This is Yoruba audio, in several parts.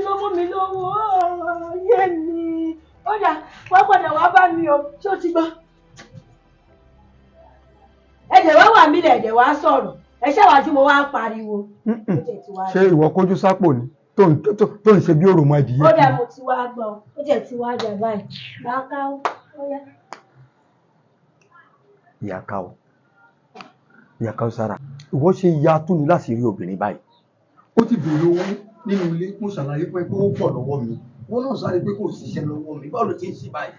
Ló mú mi lówó ayé mi. Ó dà, wọ́n padà wá bá mi o. Ṣé o ti gbọ́? Ẹ̀jẹ̀ wá wà mí lẹ̀, ẹ̀jẹ̀ wá sọ̀rọ̀. Ẹ ṣáà tí mo wá ń pariwo. Ṣé ìwọ kójú sápò ni tó ń ṣe bí òròmọ ẹdìyẹ? Ó dà, mo ti wá gbọ́. Ó jẹ́ ti wá dà báyìí. Bá ká ó. Ó yá. Ìyá ká o. Ìyá ká o sára. Ìwọ ṣe ya túni láti rí obìnrin báyìí. Ó ti béèrè owó nínú ilé, mo ṣàlàyé fún ẹ pé ó pọ̀ lọ́wọ́ mi. Wọ́n náà sáré pé kò ṣiṣẹ́ lọ́wọ́ mi. Báwo ló ti ń ṣe báyìí?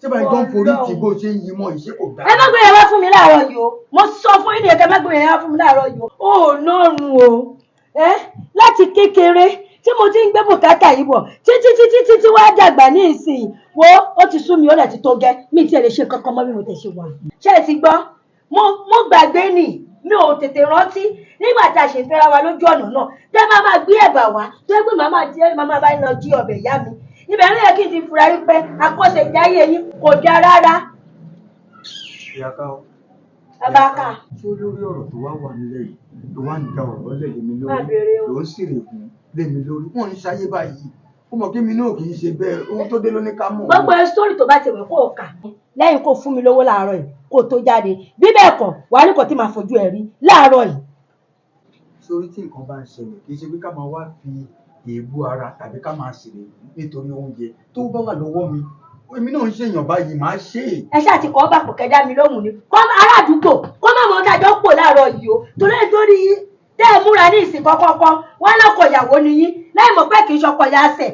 Ṣé báyìí tó ń forí tì bó ṣe ń yí mọ́ ìṣe kò dáa? Ẹ má gbé yẹn wá fún mi láàárọ̀ yìí o. Mo sọ fún yín nìyẹn, kẹ́ má gbé yẹn wá fún mi láàárọ̀ yìí o. Ó nọ́run o. Ẹ láti kékeré tí mo ti ń gbé bùkátà yìí bọ̀ títí títí títí wá dàgbà ní ìsìn, wo ó ti sú mi, ó lẹ̀ ti tó gẹ́, mi tiẹ̀ lè ṣe kankan mọ́ bí mo tẹ̀ ṣe wà. Ṣé ẹ ti gbọ́? Mo gbàgbé nì, mi ò tètè rántí nígbà tá a ṣe fẹ́ra wa lójú ọ̀nà náà, tẹ́ máa máa gbé ẹ̀bà wá tó yẹ pé màá máa jẹ́, màá máa bá yín lọ jí ọbẹ̀ ìyá mi. Ibẹ̀ ló yẹ kí n ti fura wípé akọ́ṣẹ́jáyé yín kò dáa rárá. Ìyá ká o. Bàbá ká. Ṣé lórí ọ̀rọ̀ tó wá wà nílẹ̀ yìí ló wá ń da ọ̀rọ̀ lẹ̀ lé mi Má lórí, béèrè o. ló ń sèrègùn lé mi lórí? Wọ́n ń ṣayé báyìí, ó mọ̀ kí mi náà kì í ṣe bẹ́ẹ̀, ohun tó dé ló ní ká mọ̀. Gbogbo ẹ sórí tó bá ti wẹ̀ kó o kà lẹ́yìn kó fún mi lówó láàárọ̀ yìí kó o tó jáde, bí bẹ́ẹ̀ kọ́ wàá ní kò tí màá fojú ẹ̀ rí láàárọ̀ yìí. Sórí tí nǹkan bá ń ṣẹlẹ̀, kì í ṣe pé ká máa wá fi èébú ara tàbí ká máa ṣèrègùn nítorí oúnjẹ tó bá wà lọ́wọ́ mi. Èmi náà ń ṣèyàn báyìí, màá ṣe é. Ẹ ṣáà ti kọ́ bàpò kẹjá mi lóhùn ni kọ́ ará àdúgbò kó má mọ dájọ́ pò láàárọ̀ yìí o, torí nítorí tẹ́ ẹ múra ní ìsìn kọ́kọ́kọ́ wọn lọ́kọ̀ ìyàwó ni yín láì mọ̀ pé kì í ṣọkọ ìyá sẹ̀.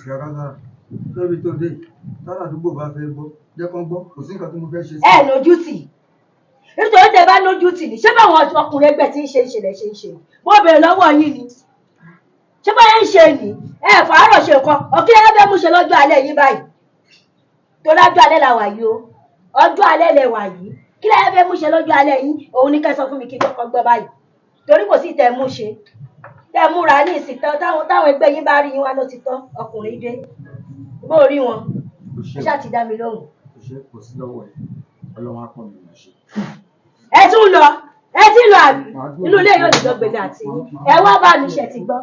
Ìyá Kására, lórí tó dé, tára àdúgbò bá fẹ́ gbọ́, jẹ́ kán gbọ́, kò sí nǹkan tí mo fẹ́ ṣe sí. Ẹ lójú tì, nítorí tẹ́ bá lójú tì ní ṣé báwọn ọkùnrin ẹgbẹ́ tí ń ṣe ìṣẹ̀lẹ̀ ṣe ń ṣe, mo bèrè lọ́wọ́ yín ni, ṣé báyẹn ń ṣe ni ẹ fàárọ̀ ṣe nǹkan ọ̀kí ẹ fẹ́ mú ṣe lọ́jọ́ alẹ́ yín báyìí, tó lọ́jọ́ alẹ́ la wà yìí o, ọjọ́ alẹ́ lẹ wà yìí, kí lẹ fẹ́ mú ṣe lọ́jọ́ alẹ́ yín? Òun ní kẹ́ sọ fún mi kí n kọ́kọ́ gbọ́ báyìí, torí kò sí tẹ́ mú ṣe tẹ́ múra ní ìsìn tán táwọn ẹgbẹ́ yín bá rí yín wá ló ti tán, ọkùnrin dé bó rí wọn. Kò ṣe. Ẹ ṣáà ti dá mi lóhùn. Kò ṣe, kò sí lọ́wọ́ ẹ̀, Ọlọ́run á pọ̀ mi lọ ṣe. Ẹ tún lọ, ẹ ti lọ àbí inú ilé yóò dìjọ gbèmí àti yín, ẹ wá bá mi ṣe ti gbọ́.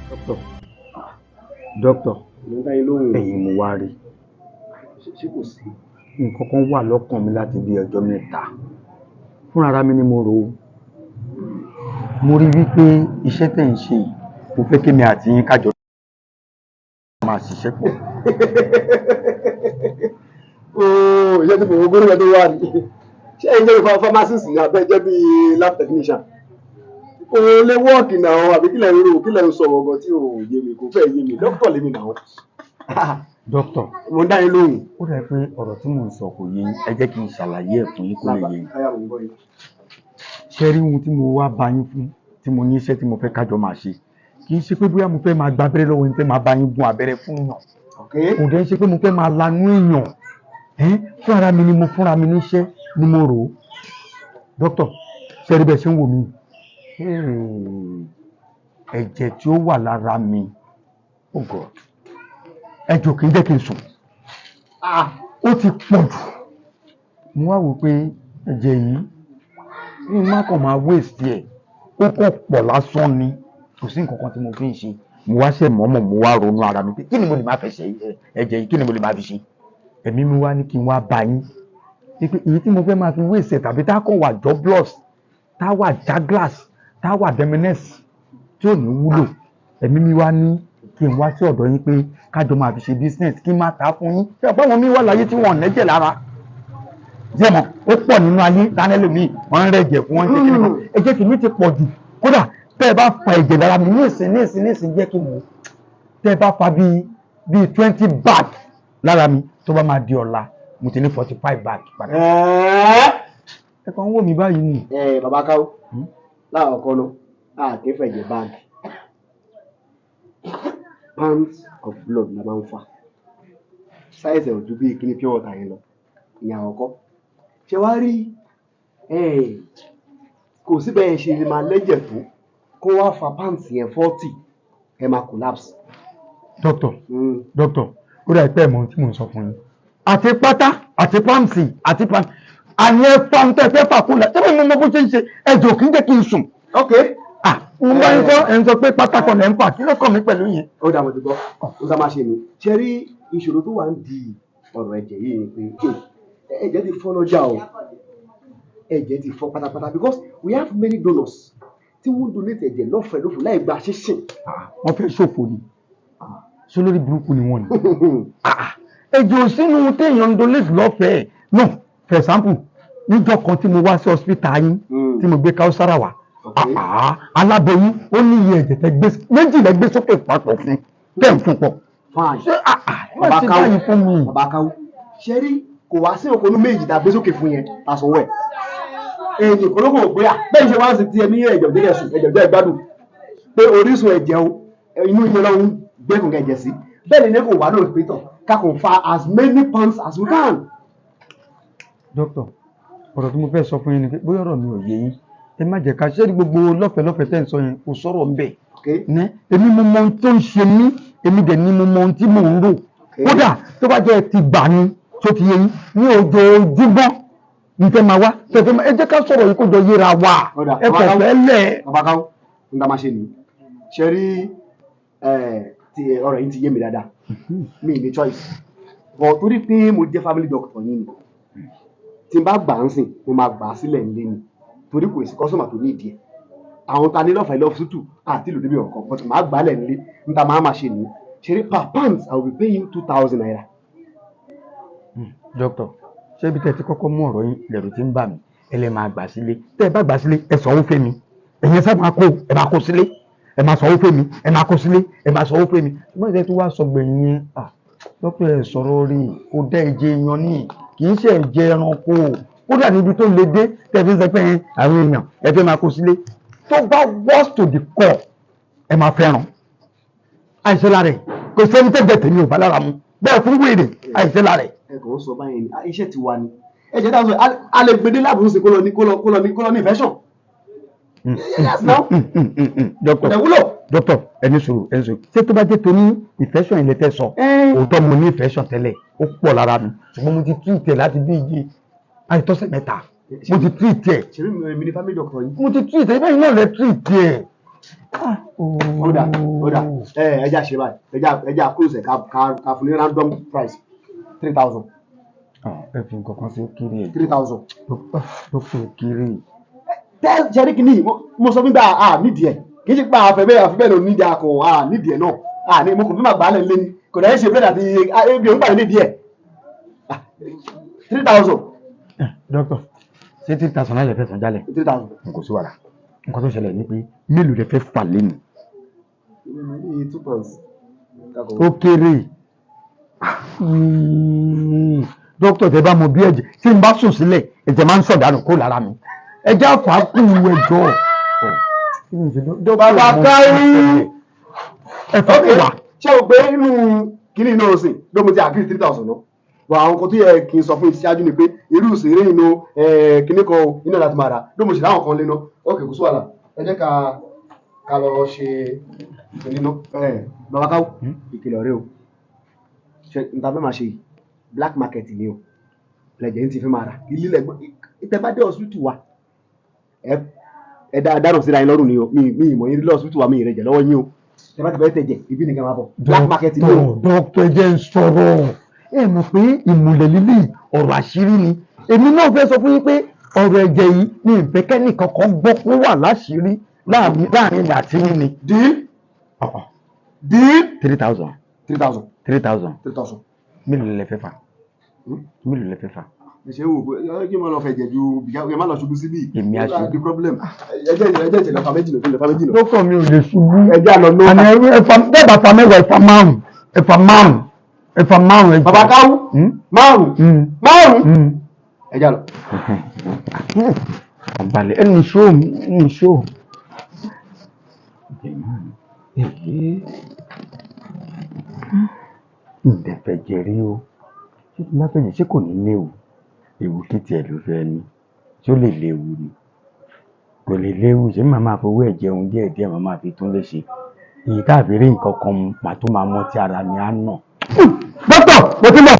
Dókítà, dókítà. Mo ń dá yín lóhùn. Ẹ̀yin mo wá rí. Ṣé kò sí? Nǹkan kan wà lọ́kàn mi láti bí ọjọ́ mẹ́ta. Fúnra mi ni mo rò ó. Mo rí wípé iṣẹ́ tẹ̀ ń ṣe yìí, mo fẹ́ kémi àti yín kájọ máa ṣiṣẹ́ pọ̀. Ooo, iṣẹ́ tí mo gbórí rẹ̀ tó wà ní. Ṣé ẹ̀yin jẹ́ bí pharmacist ni àbẹ́ jẹ́ bí lab technician? Kò lè wọ́ọ̀kì náà, àbí kílẹ̀ ń rò, kílẹ̀ ń sọ̀rọ̀ gan tí ò yé mi, kò fẹ́ yé mi. Dókítà lèmi náà. Dókítà. Mo ń dá yín lóhùn. Ó dà pé ọ̀rọ̀ tí mò ń sọ kò yé yín. Ẹ jẹ́ kí n ṣàlàyé ẹ̀ fún yín kó lè yé yín. Káyà, mo ń gbọ́ yín. Ṣé rí ohun tí mo wá bá yín fún, tí mo ní iṣẹ́ tí mo fẹ́ kájọ máa ṣe, kì í ṣe pé bóyá mo fẹ́ máa gba abẹ́rẹ́ lọ́wọ́ yín, fẹ́ máa bá yín gún abẹ́rẹ́ fún yàn. Kò dẹ́ ṣe pé mo fẹ́ máa lanú èèyàn. Fúnra mi ni mo fúnra mi níṣẹ́ ni mo rò ó. Dókítà, ṣé rí bẹ́ẹ̀ ṣe ń wò mí? Ẹ̀jẹ̀ tí ó wà lára mi, oh God, ẹ̀jẹ̀ ò kì í jẹ́ kí n sùn. Ó ti pọ̀ jù. Mo wá wò pé ẹ̀jẹ̀ yìí, mi má kàn máa waste ẹ̀, ó kàn pọ̀ lásán ni, kò sí nǹkan kan tí mo fi ń ṣe. Mo wá ṣe mọ̀ọ́mọ̀, mo wá ronú ara mi pé kí ni mo lè máa fẹ́ ṣe ẹ̀jẹ̀ yìí, kí ni mo lè máa fi ṣe? Ẹ̀mí mi wá ní kí n wá bá yín wípé èyí tí mo fẹ́ máa fi waste ẹ̀ tàbí tá a kàn wà jobless, tá a wà jaglass, tá a wà deminess tí ò ní wúlò, ẹ̀mí mi wá ní kí n wá sí ọ̀dọ̀ yín pé kájọ máa fi ṣe business, kí n máa tà á fún yín. Ṣé ọ̀pọ̀ àwọn míì wà láyé tí wọ́n ò nẹ́jẹ̀ lára? Jẹ́mọ̀ ó pọ̀ nínú ayé dánẹ́lòmíì, wọ́n ń rẹ̀jẹ̀ fún wọn, ṣe kí ni kan, ẹ̀jẹ̀ tèmi ti pọ̀ jù. Kódà tẹ́ ẹ bá fa ẹ̀jẹ̀ lára mi ní ìsìn ní ìsìn ní ìsìn, jẹ́ kí n wò ó, tẹ́ ẹ bá fa bíi 20 bag lára mi, tó bá máa di ọ̀la, mo ti ní 45 bag padà. Ẹ kàn ń wò mí báyìí ni. Ẹ bàbá káwó, láwọn kan náà a kì í fẹ̀jẹ̀ bag, pounds of blood la máa ń fà, size ẹ̀ ò ju bíi kíní pure water yẹn lọ. Ìyẹn àkọ́kọ́. Ṣé wàá rí, kò sí bẹ́ẹ̀ ṣe lè máa lẹ́jẹ̀ tó kó wá fa pounds yẹn 40, ẹ máa collapse. Doctor, doctor, ó dà pé ẹ̀ mọ̀ ohun tí mò ń sọ fún yín. Àti pátá àti pumps àti pumps Àní ẹ fa ń tẹ́ fẹ́ fà kó lẹ̀. Ṣé mo mọ bó ṣe ń ṣe? Ẹ̀jẹ̀ ò kí ń jẹ́ kí n sùn. Ok. Ah, mo bá ń sọ ẹ̀ ń sọ pé pátákó lẹ̀ ń fà. Kí ló kàn mí pẹ̀lú yẹn? Ó dà, mo ti gbọ́. Ó sá máa ṣe ni. Ṣe rí ìṣòro tó wà ń di ọ̀rọ̀ ẹ̀jẹ̀ yìí ni pé ẹ̀jẹ̀ ti fọ́ lọ́jà o. Ẹ̀jẹ̀ ti fọ́ pátápátá because we have many donors tí wọ́n donate ẹ̀jẹ̀ lọ́fẹ̀ẹ́ lófò láì gba ṣíṣìn. Wọ́n fẹ́ ṣòfò ni. Ṣé lórí burúkú ni wọ́n ni? Ẹ̀jẹ̀ ò sínú téèyàn ń donate lọ́fẹ̀ẹ́. No, for example, níjọ́ kan tí mo wá sí hospital yín tí mo gbé Káúsára wá, aláboyún ó ní iye ẹ̀jẹ̀ tẹ́ gbé méjì lẹ gbé sókè papọ̀ fún tẹ̀ ń fún pọ̀. Fine. Ṣé má ṣe báyìí fún mi. Bàbá Káwú, ṣe rí kò wá sí òkòlù méjì tá a gbé sókè fún yẹn àsanwó ẹ̀. Èyí kò ló kò gbé à bẹ́ẹ̀ ṣe wá ń sin tí ẹ ní ẹ̀jẹ̀ òjẹ́ kẹsùn, ẹ̀jẹ̀ òjẹ́ ìgbádùn pé orísun ẹ̀jẹ̀ o, inú yẹn lọ́hún gbẹ́kùn ẹ̀jẹ̀ sí, bẹ́ẹ̀ ni kò wá lóòótọ́ pé tọ̀ ká kò fa as many pounds as we can. Dókítà, ọ̀rọ̀ tí mo fẹ́ sọ fún yín ni pé bóyá ọ̀rọ̀ mi ò yé yín, ẹ má jẹ́ ká ṣé ní gbogbo lọ́fẹ̀ẹ́ lọ́fẹ̀ẹ́ tẹ́ ń sọ yẹn, kò sọ̀rọ̀ ń bẹ̀. Ní èmi mo mọ ohun tó ń ṣe mí, èmi dẹ̀ ni mo mọ ohun tí mò ń rò. Kódà tó bá jẹ́ ti gbà ni tó ti yé yín ní ojoojúmọ́ ní fẹ́ máa wá tẹ̀fẹ́ máa, ẹ jẹ́ ká sọ̀rọ̀ yìí kó jọ yéra wa, ẹ kò fẹ́ lẹ̀. Bàbá Káwú, n ta máa ṣe nìyí. Ṣe rí ti ọ̀rọ̀ yìí ti yé mi dáadáa, mi ní choice but torí pé mo jẹ́ family doctor yín ni, tí n bá gbà ń sìn, mo máa gbà á sílẹ̀ nílé ni torí kò sí customer tó ní ìdí ẹ̀. Àwọn ta ní lọ́fẹ̀ẹ́ lọ́fẹ̀ẹ́ àti ìlú débi ọ̀kan, but màá gbà á lẹ̀ nílé. N ta máa máa ṣe nìyí. Ṣe rí, per pound I will be paying you 2,000 naira. Dókítà, ṣé ibi tẹ́ ti kọ́kọ́ mú ọ̀rọ̀ yín lẹ̀rù tí ń bà mí. Ẹ lè máa gbà sílé. Tẹ́ ẹ bá gbà sílé, ẹ sanwó fún mi. Ẹ̀yin sábà máa kó, ẹ máa kó sílé, ẹ máa sanwó fún mi, ẹ máa kó sílé, ẹ máa sanwó fún mi. Ṣùgbọ́n ìṣe tó wá sọ gbẹ̀yìn yẹn, dókítà, ẹ sọ̀rọ̀ rí kò dẹ́ ẹ̀jẹ̀ èèyàn ní, kì í ṣe ẹ̀jẹ̀ ẹranko. Kódà níbi tó le dé tẹ́ fi ń sọ pé àwọn èèyàn ẹ fẹ́ máa kó sílé, tó bá worst to the core, ẹ máa fẹ́ràn àìṣe lára ẹ̀. Kò sẹ́ni tẹ́jẹ̀ tèmi ò bá lára mu bẹ́ẹ̀ fún wèrè àìṣe lára ẹ̀. Ẹ kò ń sọ báyìí ni iṣẹ́ ti wà ní ẹ̀jẹ̀ dáhùn sọ, a lè gbede láàbùrú sí kó lọ ní kó lọ kó lọ ní kó lọ ní infection. Yes now. Dókítà. Kò wúlò. Dókítà, ẹni sùúrù, ẹni sùúrù. Ṣé tó bá jẹ́ tó ní infection ilẹ̀ tẹ́ sọ, òótọ́ mo ní infection tẹ́lẹ̀, ó pọ̀ lára mi, ṣùgbọ́n mo ti treat ẹ̀ láti bí iye àìtọ́sẹ̀ 3, mo ti treat ẹ̀. Ṣèbí mi ní family doctor yìí. Mo ti treat ẹ̀, bẹ́ẹ̀ náà lẹ treat ẹ̀. Ó dà, ó dà, ẹ ẹ jẹ́ àṣẹ báyìí, ẹ jẹ́ àkúrò sẹ̀ ká fún ní random price, 3,000. Ẹ fi nǹkan kan sí kiri ẹ̀. 3,000. Dókítà, kiri. Tẹ́ ṣe rí kìíní, mo sọ fún bí a nídìí ẹ̀, kì í ṣe pé àfẹ́ bẹ́ẹ̀ àfẹ́ bẹ́ẹ̀ ló nídìí akọ̀ a nídìí ẹ̀ náà a ní mo kò fi máa gbà á lẹ̀ lé ni, kò dẹ̀ ṣe bẹ́ẹ̀ àti ebi òun pàdé nídìí ẹ̀, 3,000. Dókítà, ṣé 3,000 náà lè fẹ́ sàn jálẹ̀? 3,000. N kò sí wàrà. Nǹkan tó ṣẹlẹ̀ ni pé mélòó lè fẹ́ fà lẹ́nu? £2. Ó kéré. Dókítà, tẹ bá mọ bí ẹ̀jẹ̀ tí n bá sùn sílẹ̀, ẹ̀jẹ̀ máa ń sọ̀dánù kó lára mi. Ẹ̀jẹ̀ àfàkù ẹjọ́. Bàbá Káwú. Ẹ̀fọ́ mi wà. Ṣé o pé inú kíní náà sìn ló mo ti agree 3,000 náà? Bọ̀ àwọn nǹkan tó yẹ kí n sọ fún ìṣáájú ni pé irú ìṣeré inú kíní kan iná láti máa rà ló mo ṣe láwọn kan lé náà. Ok, kò sí wàhálà, ẹ jẹ́ ká lọ ṣe kíní náà. Bàbá Káwú, ìkìlọ̀ rẹ o. Ṣe n ta fẹ́ máa ṣe yìí, black market ni o, lẹ̀jẹ̀ ń ti fi máa rà ilé lẹ́gbọ́n. Ìtẹ́ bá dé hospital wa, ẹ dá dárò síra yín lọ́rùn ni o. Mi ìmọ̀ yín rí lọ hospital wa, mi ìrẹ̀jẹ̀ lọ́wọ́ yín o. Tẹ́ bá ti bẹ́ẹ̀ tẹ̀jẹ̀ ibi nìkan máa bọ̀, black market ni o. Dókítà, jẹ́ ń sọ̀rọ̀. Ẹ mọ̀ pé ìmùlẹ̀ lílì ọ̀rọ̀ àṣírí ni. Èmi náà fẹ́ sọ fún yín pé ọ̀rọ̀ ẹ̀jẹ̀ yìí ní ìfẹ́ kẹ́nìkan kan gbọ́, kó wà láṣìírí láàrin ìgbà àti yín ni. Dí dí. 3,000. 3,000. 3,000. 3,000. Mélòó lẹ fẹ́ fà? Mélòó lẹ fẹ́ fà? Ẹ ṣe wò pé kí n máa lọ fẹ̀jẹ̀ ju kí n máa lọ ṣubú síbí. Èmi aṣubú. The problem, ẹ jẹ́ ìṣẹ̀lẹ̀ fa méjì lọ, fa méjì lọ. Dókítà, mi ò lè ṣubú. Ẹ jẹ́ àlọ́ náà. Àní ẹ̀fà bẹ́ẹ̀ bá fa mẹ́wàá, ẹ̀fà márùn, ẹ̀fà márùn, ẹ̀fà márùn ẹ̀jọ̀. Bàbá Káwú, márùn márùn, ẹ jẹ́ àlọ́. Àgbàlẹ̀ ẹnu ṣó ẹnu ṣó. Ǹdẹ̀ fẹ́ jẹrí o. Ṣé tí n bá fẹ́ jẹ, ṣé kò ní léwu? Ewu kí tiẹ̀ ló fẹ́ ní? Ṣé ó lè léwu ni? Kò lè léwu. Ṣé màá máa fowó ẹ̀ jẹun díẹ̀ díẹ̀, màá máa fi tún lè ṣe èyí tá a fi rí nǹkan kan mu pàtó máa mọ́ tí ara mi á nà. Dókítà, mo ti bọ̀.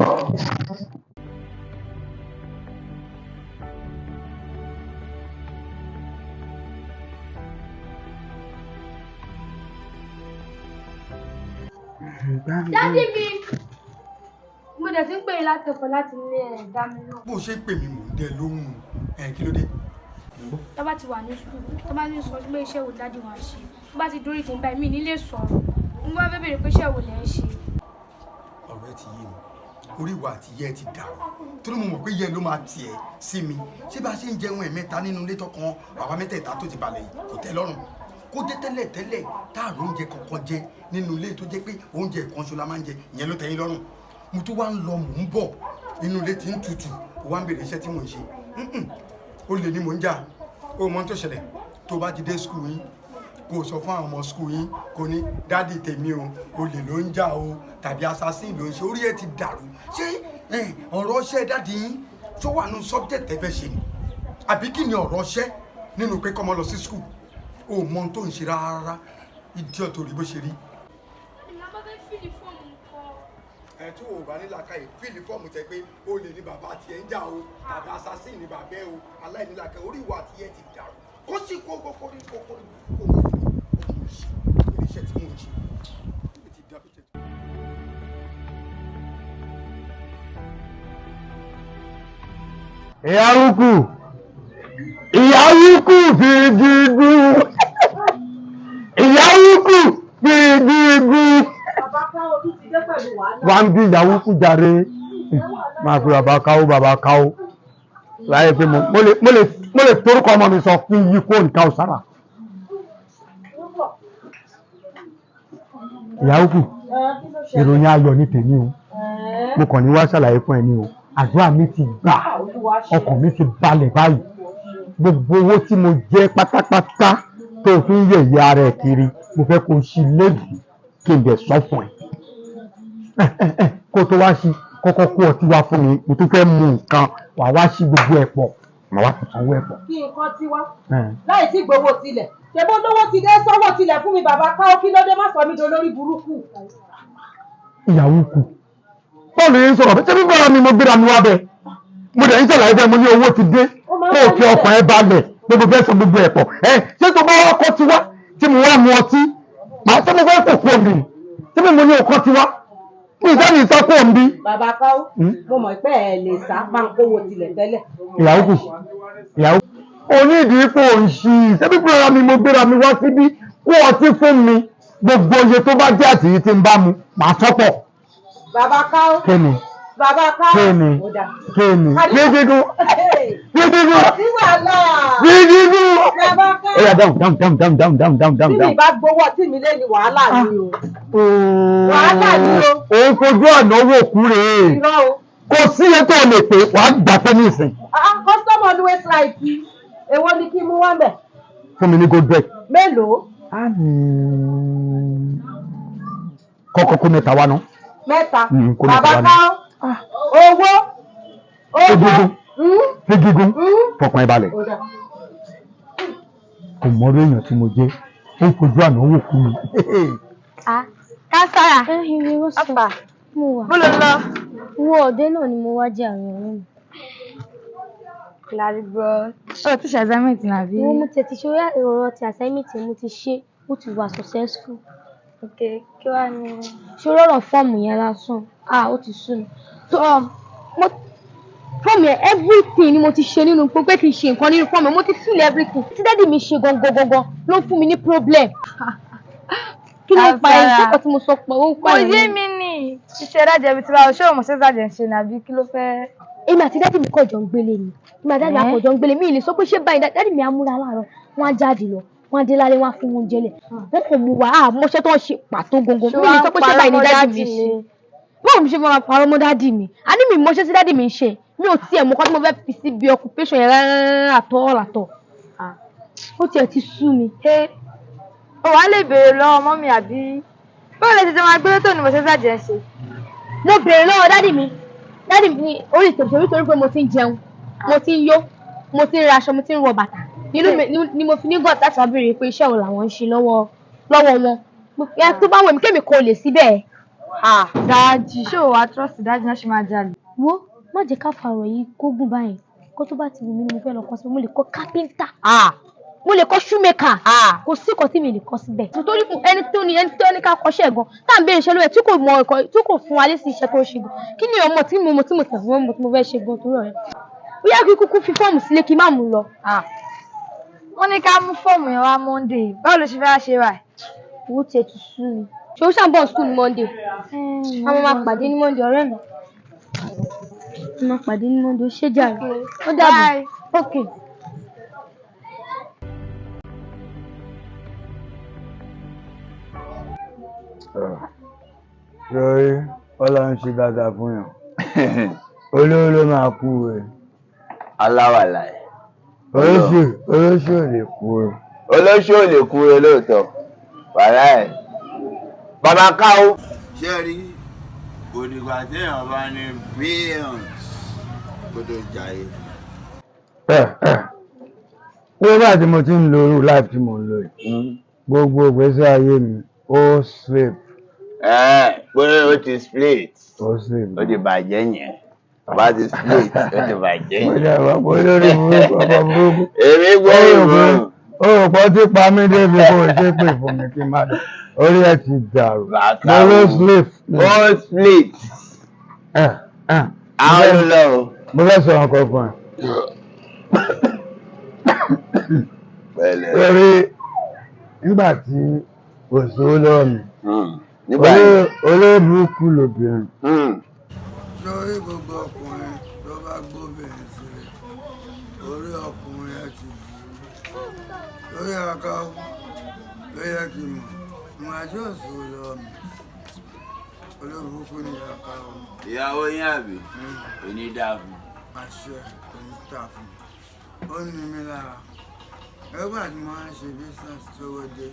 Daddy mi, mo dẹ̀ ti ń pè yín láti ọkọ̀ láti ní ẹ̀ dá mi náà. Bó ṣe ń pè mí, mò ń dẹ lóhùn ẹ. Kí ló dé? Tó bá ti wà ní school, tó bá ní sọ pé iṣẹ́ wo daddy wa ṣe, tó bá ti dórí tèmi báyìí, mi ní lè sọ̀rọ̀. Mo bá fẹ́ bèrè pé iṣẹ́ wo lẹ̀ ń ṣe. Ọ̀rọ̀ ẹ ti yé mi. Orí ìwà àti ìyá ẹ ti dàrú, torí mo mọ̀ pé ìyá ẹ ló máa tiẹ̀ sí mi. Ṣé bá a ṣe ń jẹun ẹ̀mẹ́ta nínú ilé tọkàn àwa mẹ́tẹ̀ẹ̀ta tó ti balẹ̀ yìí kò tẹ́ lọ́rùn? Kó jẹ́ tẹ́lẹ̀ tẹ́lẹ̀ táàrọ̀ oúnjẹ kankan jẹ nínú ilé, tó jẹ́ pé oúnjẹ kan ṣo la máa ń jẹ, ìyẹn ló tẹ́ yín lọ́rùn. Mo tún wá ń lọ, mò ń bọ̀, inú ilé ti ń tutù, ó wá ń bèrè iṣẹ́ tí mò ń ṣe. Ó lè ní mò ń jà. Ó mọ ohun tó ṣẹlẹ̀: tó bá ti dé school yín, kó o sọ fún àwọn ọmọ school yín, kó ní daddy tèmi o, olè ló ń jà o, tàbí assassin ló ń ṣe. Orí ẹ ti dàrú. Ṣé ọ̀rọ̀ ṣẹ́ daddy yín tó wà nínú subject tẹ́ fẹ́ ṣe ni, àbí kí ni ọ̀rọ̀ ṣẹ́ nínú pé kọ́mọ lọ sí school? O mọ ohun tó ń ṣe rárá. Idiot, orí bó ṣe rí. Daddy mi, a bá fẹ́ fill form nǹkan. Ẹ tí o bá ní làákàyè, fill form tẹ pé olè ní bàbá tiẹ̀ ń jà o, tàbí assassin ní bàbá ẹ o. Aláìnílàkàyè, orí ìwà tiẹ̀ ti dàrú. Kó sì kó kó kó kó kó kó wá kó kó ṣe iṣẹ́ tí mò ń ṣe. Ó ti dá bí tẹ̀. Ìyáwùkù, ìyáwùkù fi gígùn, ìyáwùkù fi gígùn. Bàbá káwọ́ tún ti dé pẹ̀lú wàhálà. Wá ń bí ìyáwùkù jàre. Máa fi bàbá káwó, bàbá káwó láyé pé mo lè torúkọ ọmọ mi sọ fún yí kó nǹkan ọ̀sára. Ìyáwùkù, ìròyìn ayọ̀ ní tèmi o. Mo kàn ní wá ṣàlàyé fún ẹ ní o. Àdúrà mi ti gbà, ọkàn mi ti balẹ̀ báyìí. Gbogbo owó tí mo jẹ pátápátá tó fi ń yẹ̀yẹ́ ara ẹ̀ kiri, mo fẹ́ kó o ṣí lẹ́bi kí n dẹ̀ sọ fún ẹ. Kó o tó wá sí, kọ́kọ́ kó ọtí wá fún mi. Mo tún fẹ́ mu nǹkan. Wà wá sí gbogbo ẹ̀ pọ̀, màá wá sanwó ẹ̀ pọ̀. Kí nǹkan ti wá láì tí gbowó tilẹ̀, ṣèbó lówó ti dé sọ́wọ́ tilẹ̀ fún mi. Bàbá káwọ́, kí ló dé? Má sọ mí dolórí burúkú. Ìyàwó kù, bọ́ọ̀lù yẹn ń sọ̀rọ̀ ṣé bíbára mi, mo gbéra mi wá bẹ́ẹ̀. Mo dẹ̀ ń ṣàlàyé fẹ́ mo ní owó ti dé, kó o fi ọkàn ẹ balẹ̀. Gbogbo fẹ́ sọ gbogbo ẹ̀ pọ̀ ẹ. Ṣé tó bá wá kọ́ ti wá tí mo wá mu ọtí, màá ṣé mo fẹ́ kò kú omi tí mo ní ọkọ ti wá mi ìdá mi sá kú òǹbí. Bàbá káwọ́, mo mọ̀ pé ẹ lè sá máa ń kówó tilẹ̀ tẹ́lẹ̀. Ìyàwó kù, ìyàwó onídìí kò ń ṣí. Ṣé bíbára mi, mo gbéra mi wá síbí, kó ọtí fún mi. Gbogbo iye tó bá jẹ́ àtìyí tí ń bá mu, màá sọ́pọ̀. Bàbá káwọ́. Kí ni? Bàbá káwọ́. Kí ni? Ó dà. Kí ni? Gígígún, gígígún. Sí wàhálà. Gígígún. Bàbá káwọ́. Ó yá, down, down, down, down, down, down, down, down. Tí mi Down. bá gbowó ọtí mi lé ní, wàhálà ni o. Wàhálà ni o. Òun fojú ọ̀nà owó òkú rèé. Irọ́ o. Kò sí iye tó lè pè, wàá gbà fún mi ìsìn. Ah, customer always right. Èwo ni kí mú wá mẹ́? Fún mi ní gold break. Mélòó? Kọ́kọ́ kó mẹ́ta wá ná. Mẹ́ta. Kó mẹ́ta Bàbá wá ná. káwọ́. Owó. Owó. Egungun. Fi gígùn, fọkàn ẹ balẹ̀. Ó dà. Kò mọ̀rọ̀ èèyàn tí mo jẹ́, ó ń fojú àná wò kú mi. Ah, Kására, ọ̀fà. Mo wà. Bó ló lọ? Owó ọdẹ náà ni mo wá jẹ àwọn ọ̀rẹ́ mi. Lárí gbọ́. Ó ti ṣe assignment ní àbí? Mo tètè ṣe orí ọ̀rọ̀ ti assignment yẹn, mo ti ṣe, ó ti wà successful. Ok, kí wàá ní? Ṣé orí ọ̀rọ̀ fọ́ọ̀mù yẹn lásán? Ah, ó ti sú mi. So, mo fọ́ọ̀mù yẹn, everything ni mo ti ṣe nínú pé kí n ṣe nǹkan nínú fọ́ọ̀mù yẹn, mo ti fill everything. Tí daddy mi ṣe gangan gangan ló fún mi ní problem. Kí ló ń pa ẹ̀? Ṣé nǹkan tí mo sọ pé ó ń pa Kò ẹ̀ yé ni? mi ní. Iṣẹ́ dájẹ́ ibi tí báwo, ṣé o mọ̀ ṣé dájẹ́ ń ṣe ni àbí kí ló fẹ́? Èmi àti daddy mi kọ̀ jọ ń gbélé ni. Èmi àti daddy mi kọ̀ jọ ń gbélé. Mi ì lè sọ pé ṣé báyìí daddy mi á múra láàárọ̀, wọ́n á jáde lọ, wọ́n á dé lálẹ́, wọ́n á fún oúnjẹ lẹ̀. Wọ́n kò mú wa, á mọṣẹ́ tó ń ṣe pàtó gangan. Mi ì lè sọ pé ṣé báyìí ni daddy mi ṣe. Báwo mi ṣe máa parọ́ mọ́ daddy mi? A ní mi mọṣẹ́ tí daddy mi ń ṣe. Mi ò tiẹ̀ mọ̀ kọ́ tí mo fẹ́ fi síbi occupation yẹn rárá àtọ́ àtọ̀. Ó tiẹ̀ ti sú mi. O wàá lè béèrè lọ́wọ́ mummy àbí? Báwo lẹ ṣe jọ máa gbélé tó ní mọ̀ ṣé dájẹ́ ń ṣe? Mo béèrè lọ́wọ́ daddy mi. Daddy mi ní orí ìtòsí nítorí pé mo ti ń jẹun, mo ti ń yó, mo ti ń ra aṣọ, mo ti ń wọ bàtà. Inú mi ni mo fi ní God láti wá béèrè pé iṣẹ́ wo làwọn ń ṣe lọ́wọ́ lọ́wọ́ wọn. Ẹ tó bá wẹ̀ mí kémi kò lè síbẹ̀. Dájì, ṣé o wàá trust dájì náà ṣe máa jalè? Wo, má jẹ́ ká fa ọ̀rọ̀ yìí kógùn báyìí. Kó tó bá ti wù mí ni mo fẹ́ lọ kọ́ sí, mo lè kọ́ kápẹ́ńtà. Mo lè kọ́ shoemaker. Kò sí nǹkan tí mi lè kọ́ síbẹ̀. Nítorí ẹni tó ní ká kọ́ṣẹ́ gan, tá à ń béèrè iṣẹ́ lọ́wọ́ ẹ̀ tí kò mọ ẹ̀kọ́, tí kò fún wa lésì iṣẹ́ tó ń ṣe gan. Kí ni ọmọ tí mo mọ̀ tí mo tẹ̀ fún ọmọ tí mo fẹ́ ṣe gan torí ọ̀rẹ́? Bóyá kí kúkú fi fọ́ọ̀mù sílé kí n má mú lọ. Wọ́n ní ká mú fọ́ọ̀mù yẹn wá Monday. Báwo ló ṣe fẹ́ wá ṣe báyìí? Owó tiẹ̀ ti sú mi. Ṣé o ṣàǹbọ̀ school ní Monday? A máa máa pàdé ní Monday, ọ̀rẹ́ mi. A máa pàdé ní Monday, ó ṣé jàre. Ó dàbọ̀. Bye. Okay. Lórí Ọlọ́run ṣe dáadáa fún yàn, olówó ló máa kú ẹ. Aláwàlà ẹ̀. Olóṣù, olóṣù ò lè kú ẹ. Olóṣù ò lè kú ẹ lóòótọ́, wàhálà ẹ̀. Bàbá káwó. Ṣé rí, kò dìgbà téèyàn bá ní billions kó tó jayé. Ẹ ẹ, nígbà tí mo ti ń lo irú life tí mo ń lò yìí, gbogbo ìgbésí ayé mi ó slip. Ẹ pé ó ti split. Ó slip. Ó ti bàjẹ́ yẹn. Bá ti split, ó ti bàjẹ́ Mo yẹn. jẹ́ ìwà pé olórí burúkú, ọkọ̀ burúkú. Èmi gbọ́ Ó rò pé ìmọ̀. ó rò pé ó ti pa mí débi kó o ṣe pè fún mi kí n má dé. Orí ẹ ti dàrú. Mo ló slip. Ó split. Ẹ ẹ. Àwọn ló lọ o. Mo fẹ́ sọ nǹkan fún ẹ. Pẹ̀lẹ́. Lórí nígbà tí kò sówó lọ́wọ́ mi. Nígbà yẹn. Olórí burúkú lobìnrin. Sórí gbogbo ọkùnrin tó bá gbóbìnrin sílẹ̀, orí ọkùnrin ẹ ti burú. Lórí ọkọ ló yẹ kí n mọ̀ ìwọ̀n àti òṣòro lọ́wọ́ mi. Olóbùkún ni ọkọ o. Ìyàwó yín àbí? Onídàáfún. Àṣẹ, kò ní tà fún mi. Ó ní mi lára nígbà tí mo máa ń ṣe business tó wó dé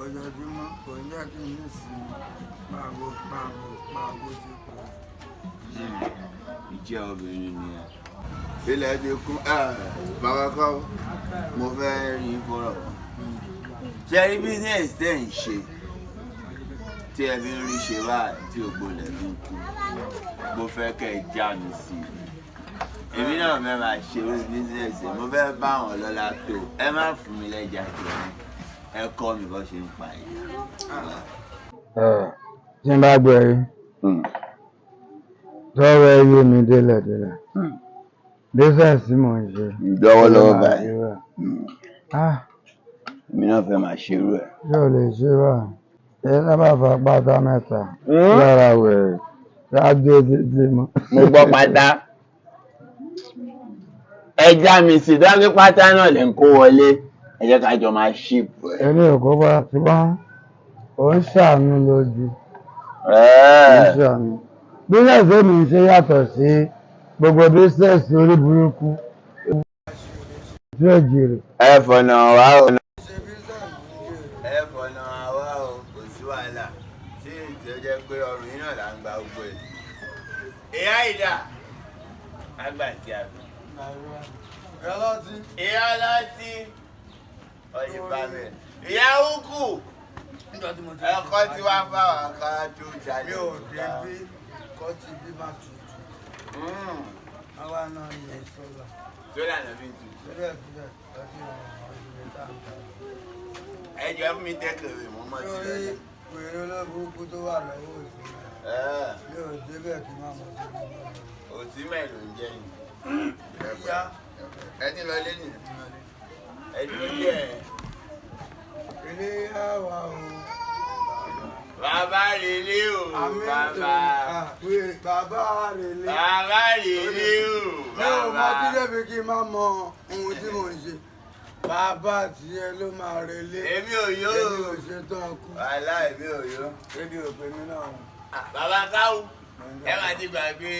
ojoojúmọ́, kò ní jẹ́ kí n ní ìsinmi. Pàgó pàgó pàgó ti pọ̀. Ìjẹ́ obìnrin nìyẹn. Ilẹ̀ ti kún. Bàbá kọ́, mo fẹ́ rí fọ́rọ̀ kan. Ṣé rí business tẹ̀ ń ṣe tí ẹ fi ń rí ṣe báyìí tí ògbó lẹ̀ fi ń kú? Mo fẹ́ kẹ́ ẹ já mi sí i. Èmi náà fẹ́ máa ṣe irú business yẹn. Mo fẹ́ bá àwọn ọlọ́lá tó. Ẹ má fún mi lẹ́jà jẹun. Ẹ kọ́ mi bó ṣe ń pa ẹja. Ẹ tí n bá gbọ́ ẹ tọrọ ẹ yé mi délẹ̀ délẹ̀, business tí mò ń ṣe Lọ́wọ́lọ́wọ́ báyìí. Ah. Èmi náà fẹ́ máa ṣe irú ẹ̀. Yóò lè ṣe báyìí, èyí náà bá fa pátá mẹ́ta lára wẹ̀rẹ̀ ṣáájú títí mọ́. Mo gbọ́ pátá. Ẹ já mi sí dájú, pátá náà lè ń kó wọlé. Ẹ jẹ́ ká jọ máa ship ẹ̀. Èmi ò kó bá, ṣùgbọ́n ò ń ṣàánú lójú, ò ń ṣàánú. Business èmi ń ṣe yàtọ̀ sí gbogbo business orí burúkú tí ó jèrè. Ẹ fọ̀nà wá o. Ẹ fọ̀nà wá o, kò sí wàhálà. Tí ètò jẹ́ pé ọrùn yìí náà là ń gba gbogbo ẹ̀. Ìyá ìdá, àgbà tí a bí. Ìyá. Ìyá ọlọ́tí, ọyìn bá mi. Ìyá ukù, ẹ̀kọ́ tí wàá fáwọn ká tó jalè. Mi ò dé bí kọ́ ti bí má tutù. Àwa náà ní sọ́là. Sólà náà fi ń tutù. Síbẹ̀ síbẹ̀ lọ́sí àwọn ọ̀rẹ́ tá à ń ta. Ẹ jẹ́ fún mi tẹ́kẹ̀rẹ̀ mọ́ mọ́ sí Lórí lọ́jà. wèrè olóburúkú tó wà lọ́wọ́ òsì rẹ̀. Mi ò débẹ̀ kí n má mọ̀ sí mi lọ́wọ́. Òsì mẹ́rin ló ń jẹ́ yìí. Ìyá. Ẹ ti lọ lé nìyẹn. Ẹ dúró díẹ̀. Ilé yá wa o. Bàbá rèlé o. Àmì. Bàbá. Bàbá rèlé. Bàbá rèlé o. Mi ò mọ Bàbá. kí débi kí n má mọ ohun tí mò ń ṣe. Bàbá tiẹ̀ ló máa relé. Èmi ò yó. Èmi ò ṣe tán kú. Wàhálà, èmi ò yó. Èmi ò pè mí náà. Bàbá káwù, ẹ máa ti gbàgbé,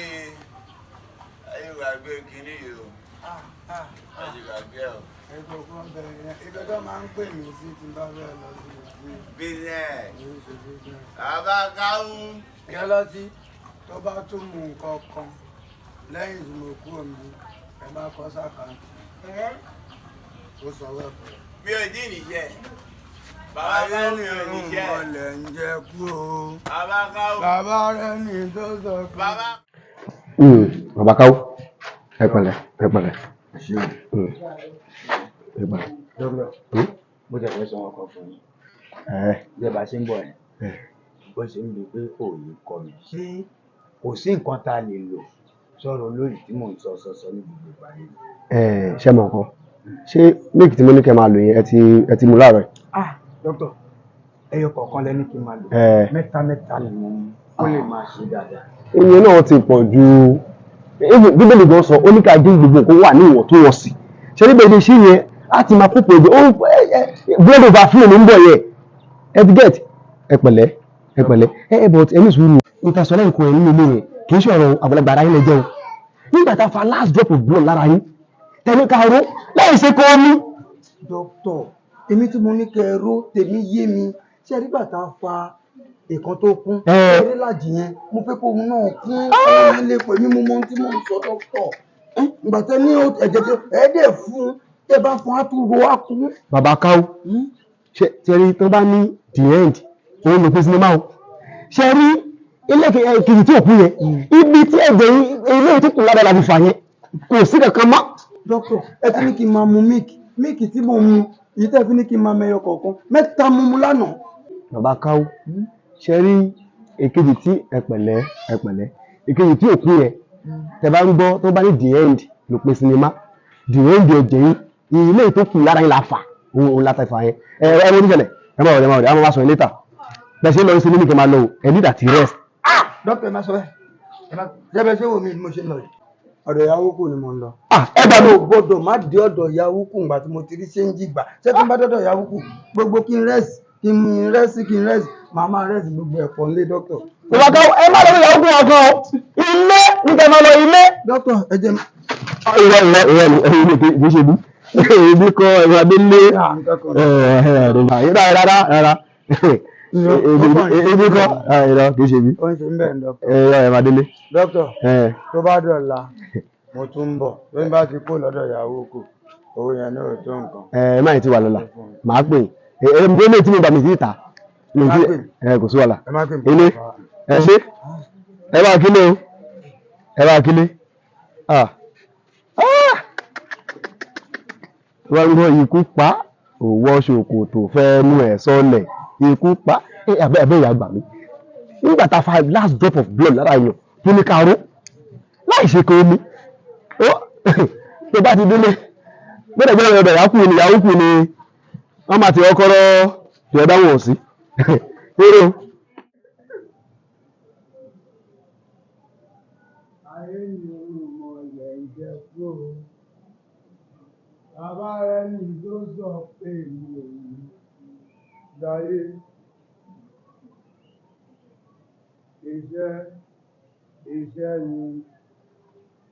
ẹ ti gbàgbé kinní yìí o. Ẹ ti gbàgbé o. Ètò kan bẹ̀rẹ̀ yẹn. Ibi tó máa ń pè mí sí tí n bá fẹ́ lọ sí ìdí. Business. Kì í ṣe business. Bàbá káwù. Yálọ́tí tó bá tún mú nǹkan kan lẹ́yìn tí mo kúrò níbí, ẹ bá kọ́ s'account. Ó sanwó ẹ̀fọ́. Mi ò dín níṣẹ́. Bàbá Ayé káwù, ni mi ò òun níṣẹ́. mọ̀lẹ̀ ń jẹ kú o. Bàbá káwù. Bàbá rẹ̀ ní tó sọ pé. Bàbá. Bàbá káwó, ẹ pẹ̀lẹ́, ẹ pẹ̀lẹ́. Ẹ pẹ̀lẹ́. Dókítà, mo tẹ̀ fẹ́ sọ ọkọ̀ fún yín. Bí ẹ bá ṣe ń bọ̀ yẹn, bó ṣe ń bi pé òòyì kọ mi, ṣé kò sí nǹkan tá a lè lò sọ̀rọ̀ olóyè tí mò ń sọ sọ sọ ní gbogbo ìgbà yìí? Ẹ ṣe mọ̀ nǹkan, ṣé milk tí mo ní kẹ́ máa lò yẹn, ẹ ti mu láàárọ̀ yìí? Ah, dókítà, ẹyọ kọ̀ọ̀kan lẹ ní kí n máa lò. Mẹ́ta mẹ́ta ni mo mú kó lè máa ṣe dáadáa. Ìyẹn náà ti pọ̀ ju. Even Bíbélì gan sọ, ó ní ká dín gbogbo nǹkan wà ní ìwọ̀ntúnwọ̀nsì. Ṣé níbẹ̀ ilé iṣẹ́ yẹn á ti máa kópo ẹ̀jẹ̀ ó blood overflow ló ń bọ̀ yẹn. Ẹ ti get. Ẹ pẹ̀lẹ́, ẹ pẹ̀lẹ́, ẹ but ẹ ní sùúrù. Nǹkan sọ lẹ́yìn kan ẹ̀ nínú ilé yẹn kì í ṣe ọ̀rọ̀ àgbàlagbà, ara yín lè jẹun nígbà tá a fa last drop of blood lára yín, tẹ̀lé ká ró láì ṣe kó mú. Dókítà, èmi tí mo ní kẹ́ ẹ ró tèmi yé mi. Ṣé ẹ nígbà tá a fa ìkan tó kún eré làjì yẹn, mo fẹ́ kó òun náà kún ọ̀rọ̀ lè pè mí. Mo mọ ohun tí mò ń sọ, dókítà. Ìgbà tẹ ní ẹ̀jẹ̀ tí ẹ dẹ̀ fún, tẹ bá fún, á tún ro, á kún. Bàbá káwó, ṣe ṣe rí tó bá ní the end, òun ló pín sinimá o. Ṣe rí ilé kejì tí òkú yẹn, ibi tí ẹ̀jẹ̀ ilé tó kù lára la fi fà yẹn, kò sí kankan mọ́. Dókítà, ẹ ti ní kí n máa mu milk. Milk tí mo mu èyí tẹ́ fi ní kí n máa mẹyọ kọ̀ọ̀kan mẹ́ta, mu mu lánàá. Bàbá káwó, ṣe rí èkejì tí, ẹ pẹ̀lẹ́, ẹ pẹ̀lẹ́, èkejì tí òkú yẹn, tẹ bá ń gbọ́ tó bá ní the end ló pín sinimá, the end ẹ̀jẹ̀ yín ilé tó kù lára yín la fà, òun la ta fà yẹn. Ẹ ẹ wọ́n níṣẹ̀lẹ̀, ẹ má wọlé, ẹ má wọlé, ẹ má wá sọ yín later. Bẹ́ẹ̀ ṣe ń lọ sí ní kí n máa lọ o, ẹ ní ìdàtí rest. Dókítà, ẹ má sọ bẹ́ẹ̀. Ẹ má jẹ́bẹ̀. Ṣé wo mi mo ṣe ń lọ yìí, ọ̀dọ̀ ìyàwó kù ni mo ń lọ. Ẹ gbà mí. Mo gbọ́dọ̀ má dé ọ̀dọ̀ ìyàwó kù ǹgbà tí mo ti rí change gbà. Ṣé tí n bá dọ́dọ̀ ìyàwó kù, gbogbo kí n rest, kí n rest, kí n rest, màá máa rest gbogbo ẹ̀fọ́ ńlé, dókítà. Bàbá káwó, ẹ má lọ sí ìyàwó kù ọkàn o, ilé ní kẹ́ máa lọ, ilé. Dókítà, ẹ jẹ́ Irọ́, irọ́, irọ́ ni ẹ̀yin ní kì í ṣe bí ibi kọ́ ẹ̀rọ adélé rárá rárá rárá, ibi kọ́, irọ́, kì í ṣe bí. Ó ń ṣe ń bẹ̀ ń dókítà. Ẹ̀rọ ẹ̀rọ adélé. Dókítà, tó bá dọ̀la, mo tún ń bọ̀. Tó ń bá ti kó lọ́dọ̀ ìyàwó kù, owó yẹn náà ò tó nǹkan. Ẹ má yìí ti wà lọ́la, màá pè é. Ẹ ẹ tí mo gbà mí sí ìta mi sí ẹ, kò sí wàhálà. Ẹ má pè mí. Ilé ẹ ṣe, ẹ bá kílé o, ẹ bá kílé. Ah ah, wọ́n ń gbọ́ ikú pa òwò ṣòkòtò fẹ́ mú ẹ̀ sọ́lẹ̀, ikú pa ẹ. Abẹ́ abẹ́ ìyá gbà mí nígbà tá a fa last drop of blood lára èèyàn tó ní ká ró láì ṣe kó omi tó bá ti délé gbọ́dọ̀ gbọ́dọ̀ ọ̀dọ̀ ìyá kù ni, ìyàwó kù ni wọ́n máa ti ọkọ́rọ́ tí ọ̀dá wọn sí eré o. Ayé ni mo lè jẹ kú o. Bàbá rẹ ní tó sọ pé mi ò ní láyé. Iṣẹ́ iṣẹ́ ni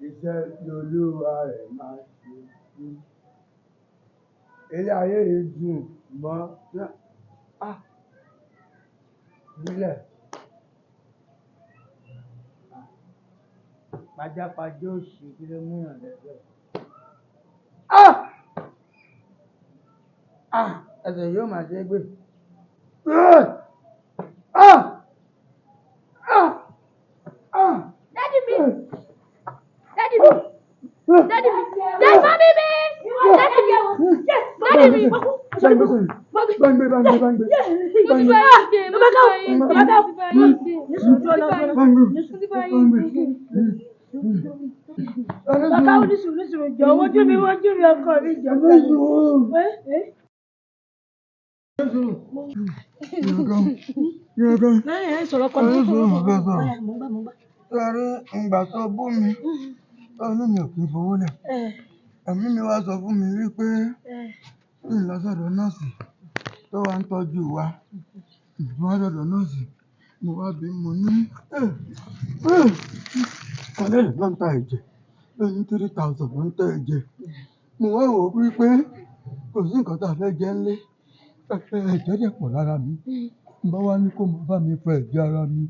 iṣẹ́ lolúwa rẹ̀ máa ṣe sí. Ilé ayé yìí dùn mọ́ ah nílẹ̀. Pajápajá òṣì, kí ló mú yàn lẹ́sẹ̀? Ah! Ah! Ẹsẹ̀ yóò máa ṣe é gbé. Ah! Ah! Ah! Ah! Daddy mi! Daddy mi! Daddy mi! Daddy mummy mi! Daddy mi! Daddy mi! Báńgbé, báńgbé, báńgbé. Bàbá káwọ́! Bàbá káwọ́! Báńgbé. Bàbá, onísùúrù, nísùúrù, jọ, wojú mi, wojú mi, ọkọ mi, jọ. Ẹ ẹ. Lẹ́yìn ẹ̀ sọ̀rọ̀ ọkọ mi. Mo ń gbà, mo ń gbà. Sọrí ìgbà tó bú mi, tó ní mi ò kí ń fowó lẹ̀. Ẹ̀mí mi wá sọ fún mi wípé kí n lọ sọ́dọ̀ nọ́ọ̀sì tó wá ń tọ́jú wa. Mo wá sọ́dọ̀ nọ́ọ̀sì, mo wá bí mo ní kọ́lẹ́ẹ̀lì ló ń ta ẹ̀jẹ̀, ló ní 3,000 ló ń ta ẹ̀jẹ̀. Mo wá wò ó wípé kò sí nǹkan tá a fẹ́ jẹ ńlé. Ẹ̀jẹ̀ dẹ̀ pọ̀ lára mi. Mo bá wá ní kó máa bá mi fọ ẹ̀jẹ̀ ara mi,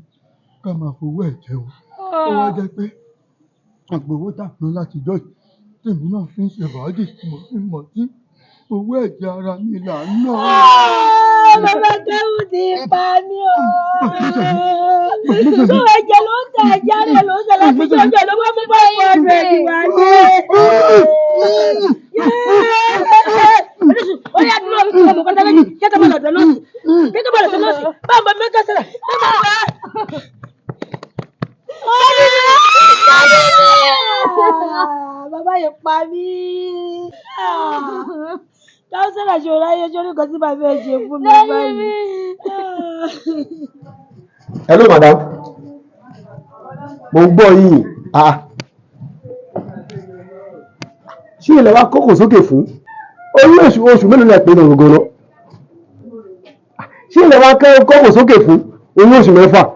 ká máa fowó ẹ̀ jẹun. Ó wá jẹ́ pé àpò owó tà ná láti ọjọ́ yìí, tèmi náà fi ń ṣe fàájì tí mo fi ń mọtí. Owó ẹ̀jẹ̀ ara mi là ń ná. Bàbá Kẹ́hù ti pa mí o. Tó ẹ̀jẹ̀ ló ń tẹ, ẹ̀jẹ̀ rẹ̀ ló ń tẹ láti jọjọ ló wá mú 500 wá dé. yìí pa mí. Kánsẹ́là ṣe ráyé sórí nǹkan tí bàbá ẹ̀ ṣe fún mi báyìí. Hello madam, mo ń gbọ́ yín. Ah, ṣé ilẹ̀ wa kókò sókè fún oyún oṣù mélòó lẹ pé náà gbogbo? Ṣé ilẹ̀ wa kókò sókè fún oyún oṣù 6?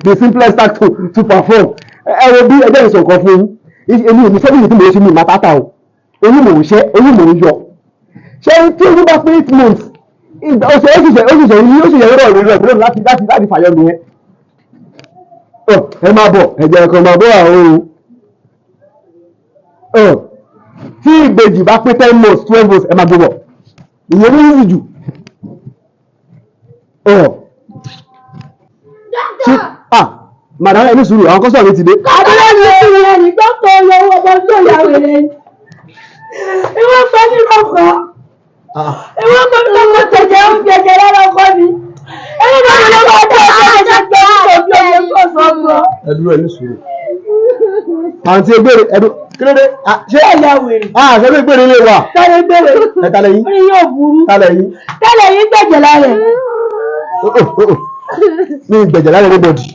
The simplest act to perform. Ẹ wo bí ẹgbẹ́ ìsọ̀kan fún yín, èmi ò ní sẹ́bìlì tí mo ṣe mi ìmọ̀tátà o. Oyún mò ń ṣẹ́, oyún mò ń yọ. Ṣé tí oyún bá pé 8 months, oṣù ó ṣẹ̀ṣẹ̀ yí, ó ṣẹ̀ṣẹ̀ rọ̀ rẹ̀ rẹ̀ láti fàyọ nìyẹn. Ẹ máa bọ̀, ẹ̀jẹ̀ kan máa bọ̀ àwọn o. Tí ìbejì bá pé 10 months, 12 months, ẹ máa gbé bọ̀. Ìyẹn ló yìí jù. Ah, madam, ẹ ní sùúrù, àwọn customer mi ti dé. Àbúrò mi ti rẹ̀ ní dókítà oyè owó ọmọ tó yà wèrè. Ìwọ́n pẹ́ mi lọ́kọ̀ọ́. Ìwọ́n pẹ́ mi lọ́kọ̀ọ́, tẹ̀jẹ̀ oúnjẹ jẹ lára ọkọ mi. Ẹni náà ló máa dá ọjọ́ ẹ̀jẹ̀ gbé ojú omi kò sọ́gbọ́. Ẹ dúró, ẹ ní sùúrù. Àǹtí egbèrè, ẹdún kí ló dé? Ṣé ẹ̀yà wèrè? Ah, ṣé egbèrè lè wà? Tẹ́lẹ̀ gbèrè. Ẹ ta lẹ́yìn? Orí yóò burú. Ta lẹ́yìn? Tẹ́lẹ̀ yín gbẹ̀jẹ̀ lára ẹ̀. Mi gbẹ̀jẹ̀ lára everybody.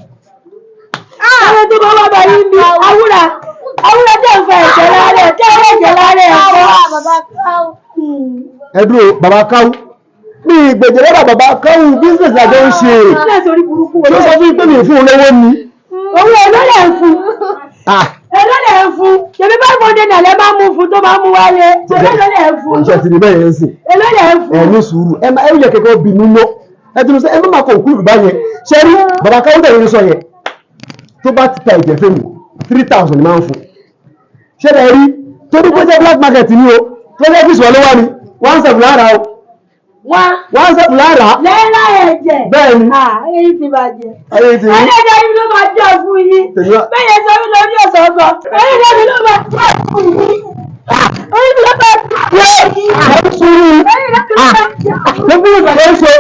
Ẹni tó bá wà bá yín bí awúrà awúrà tẹ̀ ń fa ẹ̀jẹ̀ lára ẹ̀, tẹ̀ ń ẹ̀jẹ̀ lára ẹ̀ kọ́. Ẹ dúró, bàbá káwú. Mi gbẹ̀jẹ̀ lára bàbá káwú, business àjọ ń ṣe. Business orí burúkú wo? Ṣé ó sọ fún yín pé mi ò fún un lówó ni? Owó olólè ń fún. Èló lè ń fún? Ṣèbí 500 naira lẹ máa mú fún tó máa mú wálé. Èló lè ń fún? Iṣẹ́ ti di bẹ́ẹ̀ yẹn ń sìn. Èló lè ń fún? Ẹ ní sùúrù, ẹ má ẹ yẹ kẹ́kẹ́ bí mi ná. Ẹ tún sọ, ẹ má máa conclude báyẹn. Ṣé rí bàbá káwú tẹ̀lé ń sọ yẹn? Tó bá ti ta ìjẹ́ fún mi, 3,000 ni máa ń fún. Ṣé ẹ rí torí pé jẹ́ black market ni o, tó jẹ́ ọ́fíìsì wọn ló wà ní 1,700 lára o. Wá. 1,700 lára. Lẹ́la ẹ̀jẹ̀. Bẹ́ẹ̀ ni. Ayé yìí ti bàjẹ́. Ayé ti rí. Ẹlẹ́dàá mi ló máa jẹ́ fún yín. Tèmi wá. Bẹ́ẹ̀ sọ mi lórí ọ̀sán sọ. Ẹlẹ́dàá mi ló máa jẹ́ fún yín. Orí mi ló máa jẹ́ fún yín. Àwọn sùúrù. Ẹlẹ́dàá mi ló máa jẹ́ fún Mo bí ìgbàgbọ́ ń sọ.